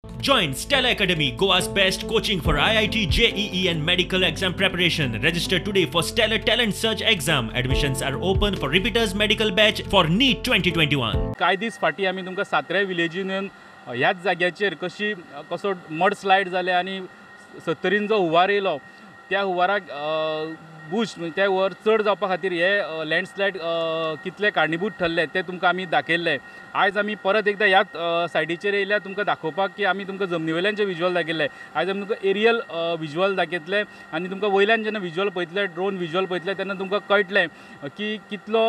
Join Stella Academy, Goa's best coaching for IIT, JEE and medical exam preparation. Register today for Stellar Talent Search exam. Admissions are open for repeaters medical batch for NEET 2021. कांय दीस फाटीं आमी तुमकां सात्रे विलेजीन येवन ह्याच जाग्याचेर कशी कसो मड स्लायड जाले आनी सत्तरीन जो हुंवार येयलो त्या हुंवाराक बूस्ट त्या हुंवार चड जावपा खातीर हे लँडस्लायड कितले कारणीभूत ठरले ते तुमकां आमी दाखयल्ले. आयज आमी परत एकदां ह्याच सायडीचेर येयल्या तुमकां दाखोवपाक की आमी तुमकां जमनी वयल्यान जे विज्युअल दाखयल्ले आयज आमी तुमकां एरियल विज्युअल दाखयतले आनी तुमकां वयल्यान जेन्ना विज्युअल पळयतले ड्रोन विज्युअल पळयतले तेन्ना तुमकां कळटलें की कितलो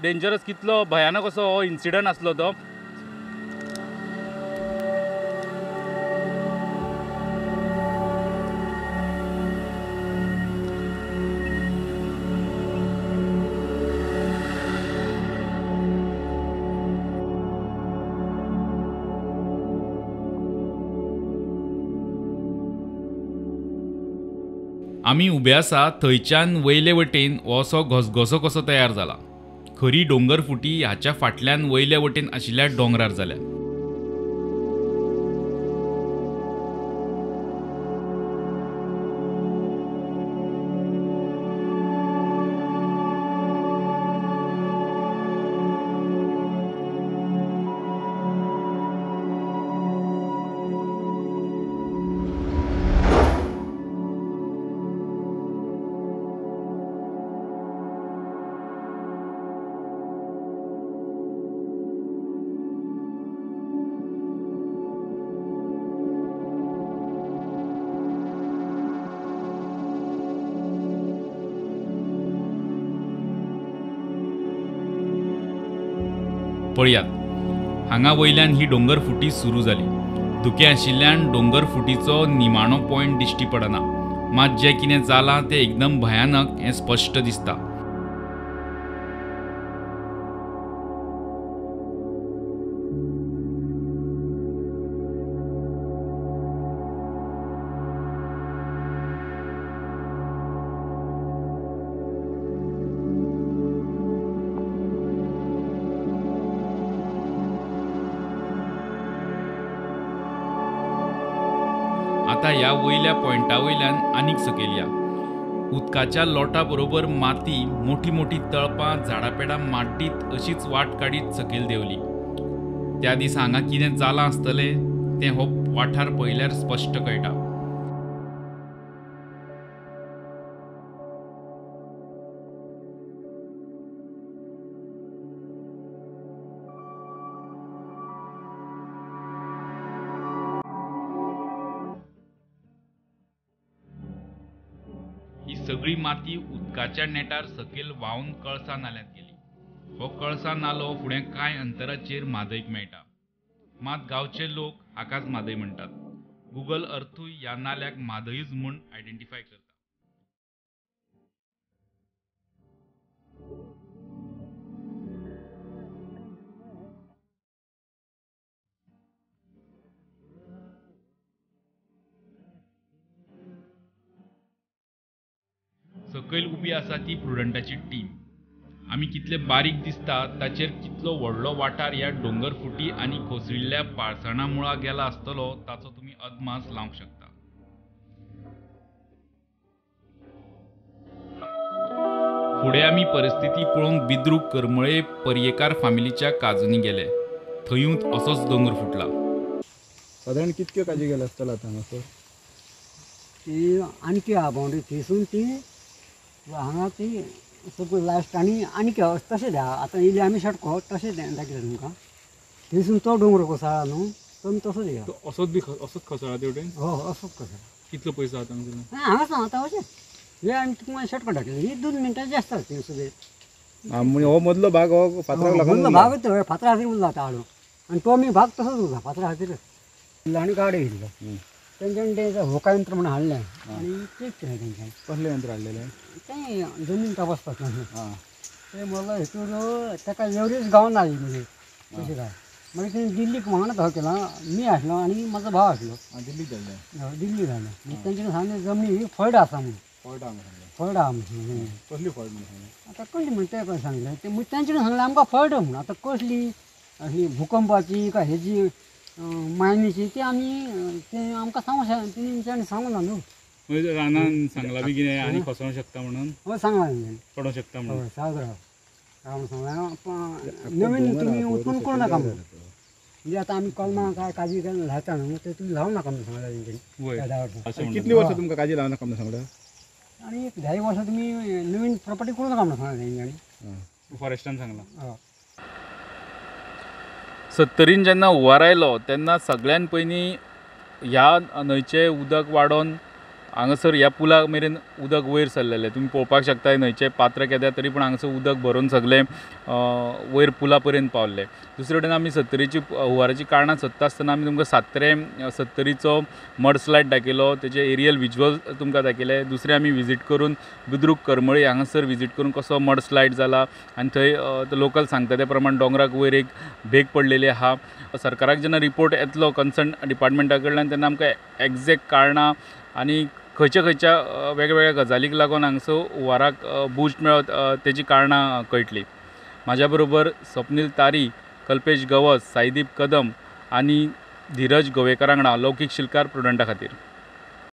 डेंजरस कितलो भयानक असो हो इन्सिडंट आसलो तो. आमी उबे आसा थंयच्यान वयले वटेन हो असो घसघसो कसो तयार जाला. खरी डोंगर फुटी हाच्या फाटल्यान वयले वटेन आशिल्ल्या दोंगरार जाल्या. पळयात हांगा वयल्यान ही डोंगर फुटी सुरू जाली. धुकें आशिल्ल्यान डोंगर फुटीचो निमाणो पॉयंट दिश्टी पडना, मात जें कितें जालां तें एकदम भयानक हें स्पश्ट दिसता. आतां ह्या वयल्या पॉयंटा वयल्यान आनीक सकयल या. उदकाच्या लोटा बरोबर माती मोठी मोठी तळपां झाडां पेडां माड्डीत अशीच वाट काडीत सकयल देंवली. त्या दिसा हांगा कितें जालां आसतलें तें हो वाठार पळयल्यार स्पश्ट कळटा. ही सगळी माती उदकाच्या नेटार सकयल व्हांवन कळसा नाल्यांत गेली. हो कळसा नालो फुडें कांय अंतराचेर म्हादयक मेळटा, मात गांवचे लोक हाकाच म्हादय म्हणटात. गुगल अर्थूय ह्या नाल्याक म्हादयूच म्हूण आयडेंटिफाय करता. सकयल उबी आसा ती प्रुडंटाची टीम. आमी कितले बारीक दिसता ताचेर कितलो व्हडलो वाठार ह्या डोंगर फुटी आनी कोसळिल्ल्या पाळसणा मुळा गेला आसतलो ताचो तुमी अदमास लावंक शकता. फुडें आमी परिस्थिती पळोवंक बिद्रूक करमळे पर्येकार फामिलीच्या काजूनी गेले. थंयूच असोच दोंगर फुटला. सादारण कितक्यो काजी गेले आसतले आतां हांगासर? ती आणखी आहा बाउंड्री थंयसून ती हांगा ती सगळी लास्ट आनी आनीक तशें द्या. आतां इल्ली आमी शॉर्टकट तशें दाखयता तुमकां. थंयसून तो दोंगर कोसळ्ळा न्हू तो आमी तसो दिया. असोच बी असोच कोसळ्ळा ते वटेन? हो असोच कोसळ्ळा. कितलो पयस आसा हांगासर? हांगाच आतां अशें हे आमी तुमकां शॉर्टकट दाखयता. ही 2 मिनटां जास्त आसा थंयसर. हो मदलो भाग हो फातराक लागून मदलो भाग फातरा खातीर उरला आतां हाडून आनी तो आमी भाग तसोच उरला फातरा खातीरच. आनी गाडी येयल्लो तेंच्यानी तें होका यंत्र म्हणून हाडलें आनी चॅक केलें तेंच्यानी. कसलें यंत्र हाडलेलें? तें जमीन तपासतात न्हू तें म्हणल्यार हितून ताका एवरेज गावना म्हणजे तशें काय. मागीर तेणें दिल्लीक वांगडा धांव केला. मी आसलो आनी म्हाजो भाव आसलो. दिल्लीक धाडलें? दिल्ली धाडलें. मागीर तेंच्यानी सांगलें जमनी ही फळड आसा म्हणून. फळड आहा म्हणून? फळड आहा म्हणून. कसली फळड म्हणून सांगलें? आतां कसली म्हण तें कशें सांगलें तें तेंच्यानी सांगलें आमकां फळड म्हणून. आतां कसली अशी भुकंपाची काय हेजी मायनीची ती आमी ते आमकां सांगूं शकता तेंच्यांनी सांगूं ना न्हू. म्हणजे रानान सांगला बी कितें आनी खसोंक शकता म्हणून? हय सांगलां तेंच्यांनी. पडोंक शकता म्हणून? हय सावध राव म्हणून सांगलां. नवीन तुमी उत्पन्न करूं नाका म्हणून, म्हणजे आतां आमी कलमां काय काजी काय लायता न्हू ते तुमी लावं नाका म्हणून सांगलां तेंच्यांनी त्या 10 वर्सां. कितली वर्सां तुमकां काजी लावं नाका म्हणून सांगलां? आनी एक 10 वर्सां तुमी नवीन प्रॉपर्टी करूं नाका म्हणून सांगलां तेंच्यांनी. फॉरेस्टान सांगलां. हय. सत्तरीन जेन्ना हुंवार आयलो तेन्ना सगळ्यान पयलीं ह्या न्हंयचें उदक वाडोवन हांगासर ह्या पुला मेरेन उदक वयर सरलेलें. तुमी पळोवपाक शकता न्हंयचें पात्र केदें तरी पूण हांगासर उदक भरून सगळें वयर पुला पर्यंत पावल्लें. दुसरे वटेन आमी सत्तरीची हुंवाराची कारणां सोदता आसतना आमी तुमकां सात्रे सत्तरीचो मडस्लायड दाखयलो, तेजे एरियल विज्युअल तुमकां दाखयले. दुसरें आमी विजीट करून बुद्रुक करमळी हांगासर विजीट करून कसो मडस्लायड जाला आनी थंय लोकल सांगता त्या प्रमाण दोंगराक वयर एक भेग पडलेली आहा. सरकाराक जेन्ना रिपोर्ट येतलो कन्सर्न डिपार्टमेंटा कडल्यान तेन्ना आमकां एग्जॅक्ट कारणां आनी खंयच्या खंयच्या वेगवेगळ्या गजालीक लागून हांगसर हुंवाराक बूस्ट मेळत तेजी कारणां कळटलीं. म्हाज्या बरोबर स्वप्नील तारी, कल्पेश गवस, साईदीप कदम आनी धीरज गोवेकर वांगडा लौकीक शिलकार प्रुडंटा खातीर.